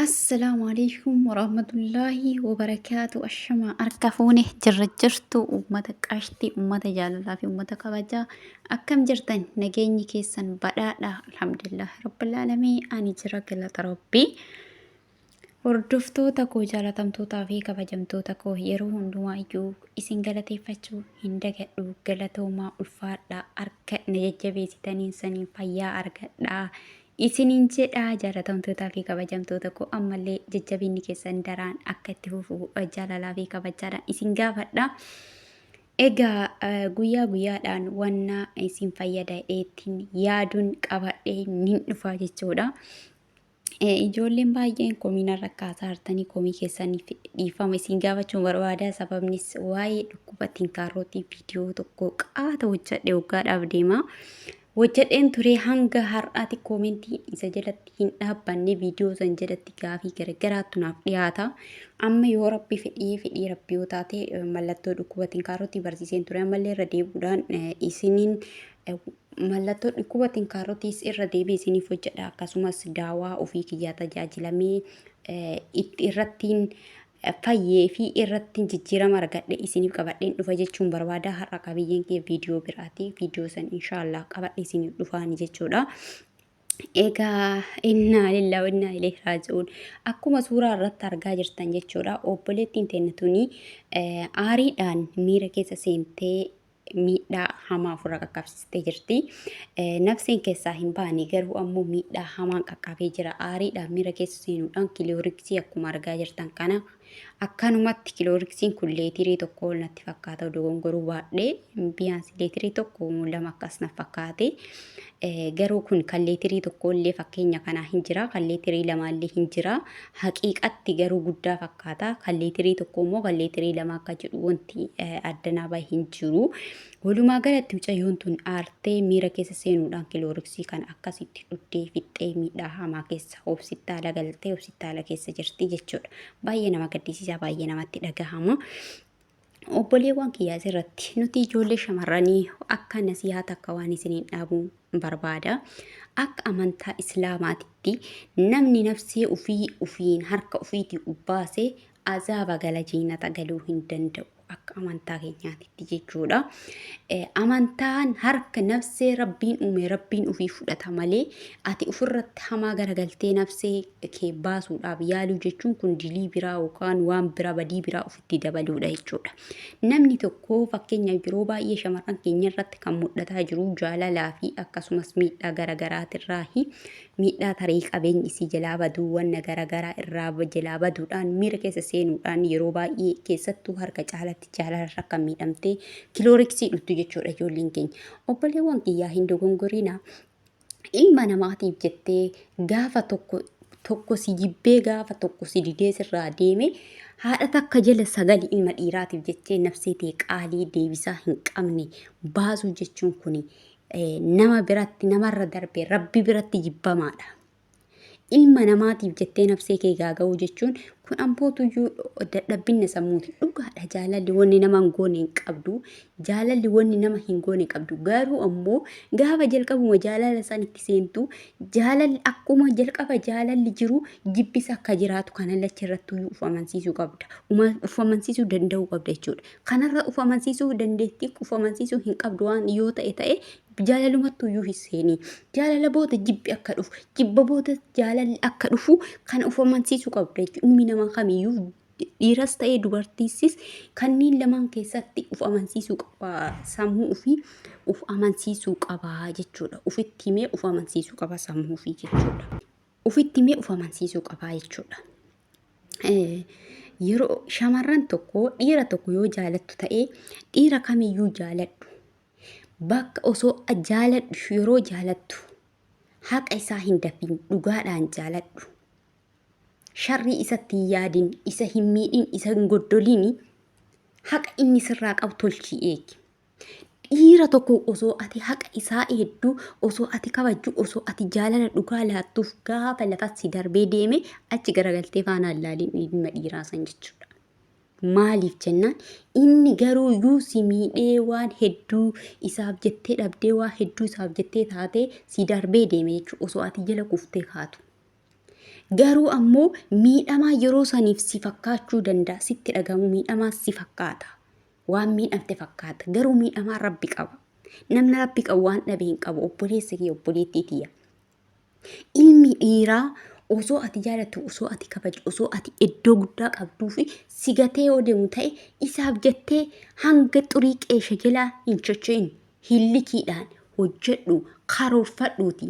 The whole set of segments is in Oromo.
Assalaamu alaikum warahmatullaahi wabarakaatu. Ashamaa harka fuune jirra jirtu uummata qashtii, uummata jaalalaa fi uummata kabajaa akkam jirtan nageenyi keessan badhaadha. Alhamdulillah rabbil aalamiin ani jira galata rabbii. Hordoftoota koo jaalatamtootaa fi kabajamtoota koo yeroo hundumaa iyyuu isin galateeffachuu hin dagadhu. Galatoomaa ulfaadhaa harka na jajjabeessitaniin saniin fayyaa argadhaa. Isiniin jedha jaalatamtootaa fi kabajamtoota koo ammallee jajjabinni keessan daraan akka itti fufu jaalalaa fi kabajaadhaan isin gaafadha. Egaa guyyaa guyyaadhaan wanna isin fayyada jedheettiin yaaduun qabadhee nin dhufa jechuudha. Ijoolleen baay'een komii narra kaasaa jirtanii komii keessaniif dhiifama isin gaafachuun barbaada. Sababnis waa'ee dhukkuba tinkaarootii viidiyoo tokko qaata hojjedhe waggaadhaaf deema. Hojjedheen ture hanga har'aati koomentii isa jalatti hin dhaabbanne viidiyoo san jalatti gaafii garagaraatu naaf dhiyaata. Amma yoo rabbi fedhii fedhii rabbi yoo taate mallattoo dhukkuba tinkaarootii barsiiseen ture ammallee irra deebi'uudhaan isiniin mallattoo dhukkuba tinkaarotiis irra deebi'ee isiniif hojjedha akkasumas daawaa ofii kiyyaa tajaajilamee itti irrattiin fayyee fi irrattiin jijjiirama argadhe isiniif qabadheen dhufa jechuun barbaada har'a qabiyyeen kiyya viidiyoo biraati viidiyoo san inshaallah qabadhe isiniif dhufaani jechuudha. Egaa innaa lillaa innaa ilayhi raaji'uun akkuma suuraa irratti argaa jirtan jechuudha obboleettiin teenya tuni aariidhaan miira keessa seentee miidhaa hamaa ofirra qaqqabsiistee jirti. Nafseen keessaa hin baane garuu ammoo miidhaa hamaan qaqqabee jira. Aariidhaan miira keessa seenuudhaan kilooriksii akkuma argaa jirtan kana akkanumatti kilooriksiin kun leetirii tokko ol natti fakkaata dogongoruu baadhee biyaansi leetirii tokko lama akkas na fakkaate. Garuu kun kan leetirii tokko illee fakkeenya kanaa hin jira kan leetirii lamaallee hin jira. Haqiiqatti garuu guddaa fakkaata. Kan leetirii tokko immoo kan leetirii lama akka jedhu wanti addanaa bahe hin jiru. Walumaa galatti mucayyoon tun aartee miira keessa seenuudhaan kilooriksii kana akkasitti dhuddee fixxee miidhaa hamaa keessa hobsittaala galtee hobsittaala keessa jirti jechuudha. Baay'ee nama gaddisiisaa baay'ee namatti dhagahama. Obboleewwan kiyya asirratti nuti ijoollee shamarranii akka nasihaa takka waan isiniin dhaabuu barbaada. Akka amantaa Islaamaatitti namni nafsee ufii ufiin harka ufiitii ubbaase azaaba gala jeenata galuu hin danda'u. Akka amantaa keenyaatitti jechuudha. Amantaan harka nafsee rabbiin uume rabbiin ufii fudhata malee ati ufirratti hamaa garagaltee nafsee kee baasuudhaaf yaaluu jechuun kun dilii biraa yookaan waan biraa badii biraa ofitti dabaluudha jechuudha. Namni tokko fakkeenyaaf yeroo baay'ee shamarran keenya irratti kan mul'ataa jiru jaalalaa fi akkasumas miidhaa garaagaraatirraahi miidhaa tarii qabeenyi isii jalaa baduu wanna garaagaraa irraa jalaa baduudhaan miira keessa seenuudhaan yeroo baay'ee keessattuu harka caalatti jaalalarra kan miidhamtee kilooriksii dhuttu jechuudha ijoolleen keenya. Obboleewwan kiyyaa hin dogongorinaa. Ilma namaatiif jettee gaafa tokko tokko si jibbee gaafa tokko si didee sirraa deeme haadha takka jala sagali ilma dhiiraatiif jettee nafsee tee qaalii deebisaa hin qabne baasuu jechuun kuni nama biratti namarra darbee rabbi biratti jibbamaadha. Ilma namaatiif jettee nafsee kee gaaga'uu jechuun kun ammootuyyuu dadhabbinna sammuuti. Dhugaadha jaalalli wanni nama hin goone hin qabdu. Jaalalli wanni nama hin goone hin qabdu. Garuu ammoo gaafa jalqabuma jaalala san itti seentu jaalalli akkuma jalqaba jaalalli jiru jibbis akka jiraatu kana lacha irrattuyyuu uf amansiisuu qabda. Uf amansiisuu danda'uu qabda jechuudha. Kanarra uf amansiisuu dandeettii uf amansiisuu hin qabdu waan yoo ta'e ta'e Jaalalumattuyyuu hin seenii. Jaalala booda jibbi akka dhufu, jibba booda jaalalli akka dhufu kan of amansiisuu qabda jechuudha. Ilmi namaa kamiyyuu dhiiras ta'ee dubartiisis kanneen lamaan keessatti of amansiisuu qaba. Sammuu ofii of amansiisuu qaba jechuudha. Ofitti himee of amansiisuu qaba sammuu ofii jechuudha. Ofitti himee of amansiisuu qaba jechuudha. Yeroo shamarran tokko dhiira tokko yoo jaalattu ta'ee dhiira kamiyyuu jaaladhu. Bakka osoo jaaladhu yeroo jaalattu haqa isaa hin dafin dhugaadhaan jaaladhu. Sharrii isatti hin yaadin, isa hin miidhin, isa hin goddolini haqa inni sirraa qabu tolchii eegi. Dhiira tokko osoo ati haqa isaa eegdu, osoo ati kabajju, osoo ati jaalala dhugaa laattuuf gaafa lafa si darbee deeme achi garagaltee faana hin laalin ilma dhiiraa san jechuudha. Maaliif jennaan inni garuu iyyuu si miidhee waan hedduu isaaf jettee dhabdee waa hedduu isaaf jettee taatee si darbee deeme jechuudha osoo ati jala kuftee kaatu. Garuu ammoo miidhamaa yeroo saniif si fakkaachuu danda'a. Sitti dhagahamu miidhamaa si fakkaata. Waan miidhamte fakkaata. Garuu miidhamaa Rabbi qaba. Namni Rabbi qabu waan dhabe hin qabu. Obboleessa kiyya obboleettii tiyya. Ilmi dhiiraa osoo ati jaalattu, osoo ati kabajju, osoo ati iddoo guddaa qabduu fi si gatee yoo deemu ta'e isaaf jettee hanga xurii qeesha jalaa hin socho'in. Hillikiidhaan hojjedhu, karoorfadhuuti.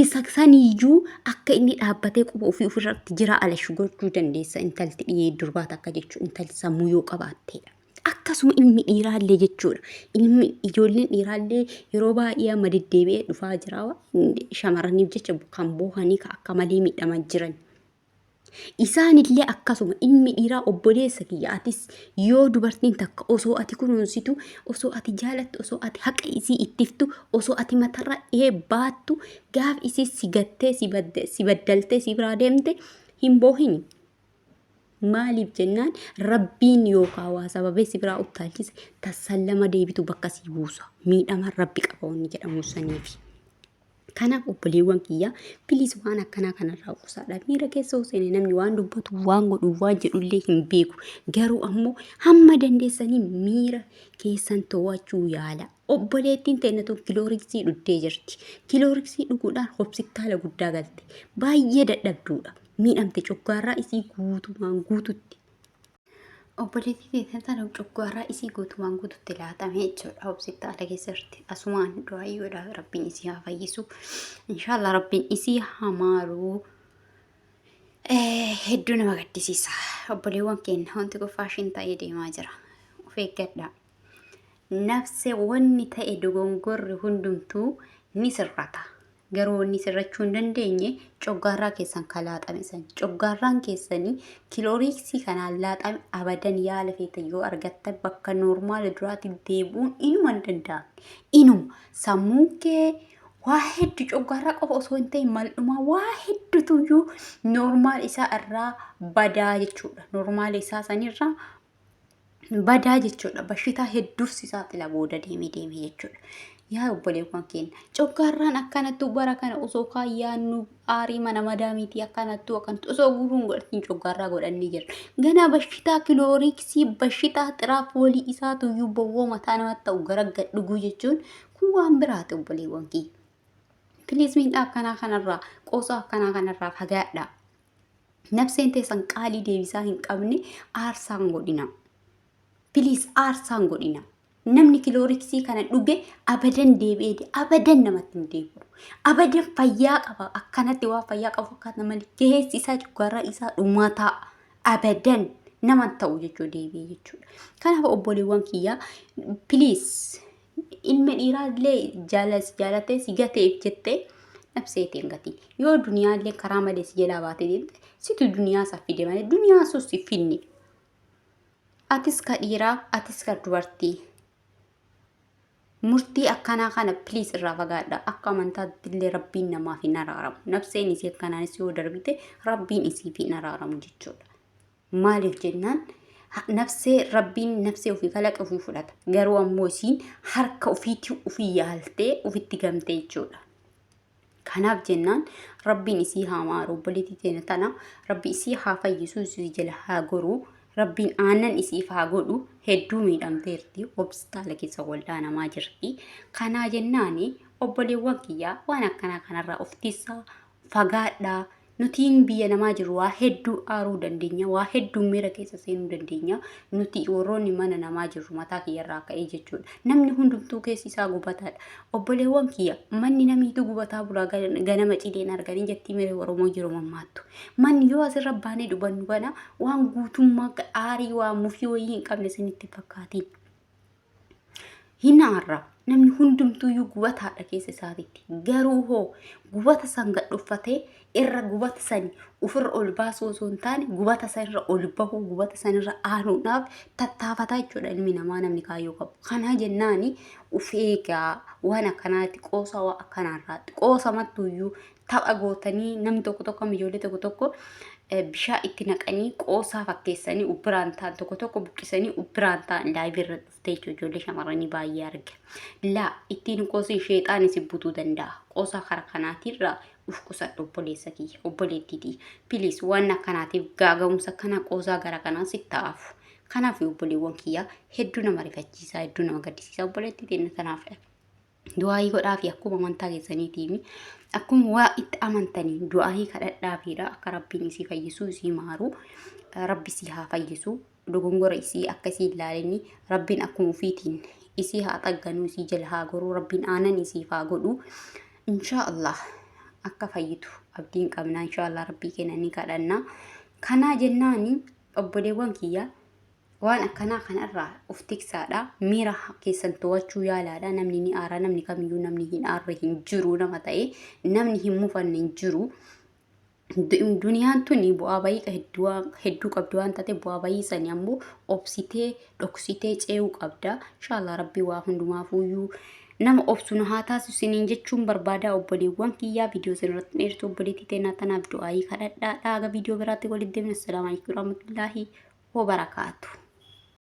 Isa saniyyuu akka inni dhaabbatee quba ofii ofirratti jira alashu gochuu dandeessa intalti dhiirri durbaa takka jechuun intalti sammuu yoo qabaatteedha. Akkasuma ilmi dhiiraallee jechuudha. Ilmi ijoolleen dhiiraallee yeroo baay'ee amma deddeebi'ee dhufaa jira. Shamarraniif jecha kan boohanii kan akka malee miidhamaa jiran. Isaanillee akkasuma ilmi dhiiraa obboleessa kiyya atis yoo dubartiin takka osoo ati kunuunsitu, osoo ati jaalattu, osoo ati haqa isii ittiftu, osoo ati matarra baattu gaaf isii si gattee si baddaltee si biraa deemte hin boohini. Maaliif jennaan Rabbiin yookaan waa sababee si biraa uttaalchise tassallama deebitu bakka sii buusa. Miidhamaan Rabbi qaba wanni jedhamu saniifi. Kanaaf obboleewwan kiyya piliis waan akkanaa kanarraa qusaadha. Miira keessa yoo seene namni waan dubbatu waan godhu waan jedhullee hin beeku. Garuu ammoo hamma dandeessanii miira keessan to'achuu yaala. Obboleettiin teenna tun kilooriksii dhuddee jirti. Kilooriksii dhuguudhaan hopsitaala guddaa galte. Baay'ee dadhabduudha. Miidhamte coggaarraa isii guutumaan guututti. Obboleettii teessan sana coggaarraa isii guutumaan guututti laatame jechuudha. Hopsitaala keessa jirti. Asumaan du'aayyoodha. Rabbiin isii haa fayyisu. Inshaallah Rabbiin isii haa maaru. Hedduu nama gaddisiisa. Obboleewwan keenya wanti kun faashin ta'ee deemaa jira. Of eeggadhaa. Nafse wanni ta'e dogongorri hundumtuu ni sirrata. Garuu wanni sirrachuu hin dandeenye coggaarraa keessan ka laaxame san. Coggaarraan keessanii kilooriiksii kanaan laaxame abadan yaala feetan yoo argattan bakka noormaala duraatti deebi'uun inuma hin danda'amne. Inuma sammuun kee waa hedduu coggaarraa qofa osoo hin ta'in maldhumaa waa hedduutuyyuu noormaal isaa irraa badaa jechuudha. Noormaala isaa sanirraa badaa jechuudha. Bashitaa hedduuf si saaxila booda deemee deemee jechuudha. Yaa obboleewwan keenya coggaarraan akkanattuu bara kana osoo kaayyaannu aarii mana madaamiitii akkanattuu akkanattuu osoo guuruun godhatiin coggaarraa godhannee jirra. Ganaa bashitaa kilooriiksii bashitaa xiraafoolii isaatuyyuu bowwoo mataa namatti ta'u gara gad dhuguu jechuun kun waan biraati obboleewwan kiyya. Piliis miidhaa akkanaa kanarraa qoosaa akkanaa kanarraa fagaadhaa. Nafseen teessan qaalii deebisaa hin qabne aarsaa hin godhina. Piliis aarsaa hin godhina. Namni kilooriksii kana dhuge abadan deebi'ee abadan namatti hin deebi'u. Abadan fayyaa qaba. Akkanatti waan fayyaa qabu fakkaata malee keessi isaa cuggaarraa isaa dhumataa abadan nama hin ta'u jechuu deebi'ee jechuudha. Kanaaf obboleewwan kiyyaa piliis Ilma dhiiraa illee jaalas jaalatee si gateef jettee nafsee tee hin gatiin. Yoo duniyaa illee karaa malee si jalaa baatee deemte situ duniyaa isaa fide malee duniyaa sun si finne. Atis ka dhiiraa atis ka dubartii. Murtii akkanaa kana please irraa fagaadha. Akka amantaatti illee rabbiin namaaf hin araaramu. Nafseen isii akkanaanis yoo darbite rabbiin isiif hin araaramu jechuudha. Maaliif jennaan nafsee rabbiin nafsee ofii kalaqe ofii fudhata. Garuu ammoo isiin harka ofiitii ofii yaaltee ofitti gamtee jechuudha. Kanaaf jennaan rabbiin isii haa maaru obboleettii teenya tana rabbi isii haa fayyisu isii jala haa goru rabbiin aannan isiif haa godhu hedduu miidhamteerti hospitaala keessa wal'aanamaa jirti. Kanaa jennaan obboleewwan kiyyaa waan akkanaa kanarraa of tiisaa fagaadhaa. Nutiin biyya namaa jirru waa hedduu aaruu dandeenya, waa hedduu miira keessa seenuu dandeenya. Nuti warroonni mana namaa jirru mataa kiyyarraa ka'ee jechuudha. Namni hundumtuu keessi isaa gubataadha. Obboleewwan kiyya manni namiitu gubataa bulaa ganama cileen arganii jettii miree Oromoo jiru mammaattu. Manni yoo asirra baanee dubannu kana waan guutummaa aarii waa mufii wayii hin qabne isinitti hin fakkaatiin. Hin aarra. Namni hundumtuuyyuu gubataadha keessa isaatiitti. Garuu hoo gubata san gad dhuffatee irra gubata sani ofirra ol baasuu osoo hin taane gubata sanirra ol bahuu gubata sanirra aanuudhaaf tattaafataa jechuudha ilmi namaa namni kaayyoo qabu. Kanaa jennaani of eegaa waan akkanaatti qoosaa waan akkanaarraatti qoosamattuuyyuu tapha gootanii namni tokko tokko amma ijoollee tokko tokko bishaan itti naqanii qoosaa fakkeessanii ubbiraan ta'an tokko tokko buqqisanii ubbiraan ta'an laayivii irra dhuftee jechuudha ijoollee shamarranii baay'ee arge. Laa ittiin qoosii sheexaan isin butuu danda'a. Qoosaa karaa kanaatirraa Uf qusadhu obboleessa kiyya, obboleettii tiyya. Please, waan akkanaatiif gaaga'umsa kana qoosaa gara kanaa sitti haafu. Kanaaf obboleewwan kiyya, hedduu nama rifachiisaa, hedduu nama gaddisiisaa. Obboleettii teenya tanaaf du'aayii godhaafi, akkuma amantaa keessaniitiin, akkuma waa itti amantanii du'aayii kadhadhaafiidha, akka Rabbiin isii fayyisu, isii maaru. Rabbi isii haa fayyisu. Dogongora isii akka isii ilaalinni Rabbiin akkuma ofiitiin isii haa xagganuu, isii jala haa goruu, Rabbiin aanan isiif haa godhu. Inshaa Allah akka fayyitu abdiin qabna. Inshaa Allah Rabbii keenya ni kadhanna. Kanaa jennaani obboleewwan kiyya, waan akkanaa kanarraa of tiksaadha. Miira keessan to'achuu yaalaadha. Namni ni aara. Namni kamiyyuu namni hin aarre hin jiru. Nama ta'e namni hin mufanne hin jiru. Duniyaan tuni bu'aa bayii hedduu qabdi waan taate, bu'aa bayii sani ammoo obsitee dhoksitee ce'uu qabda. Inshaallah Rabbii waa hundumaafuyyuu nama obsu nu haa taasisu isiniin jechuun barbaada, obboleewwan kiyyaa. Viidiyoo isin irratti dheertu, obboleettii teenaa tanaaf du'aayii kadhadhaa. Dhaaga viidiyoo biraatti walitti deemna. Assalaamu alaikum warahmatullaahi wabarakaatu.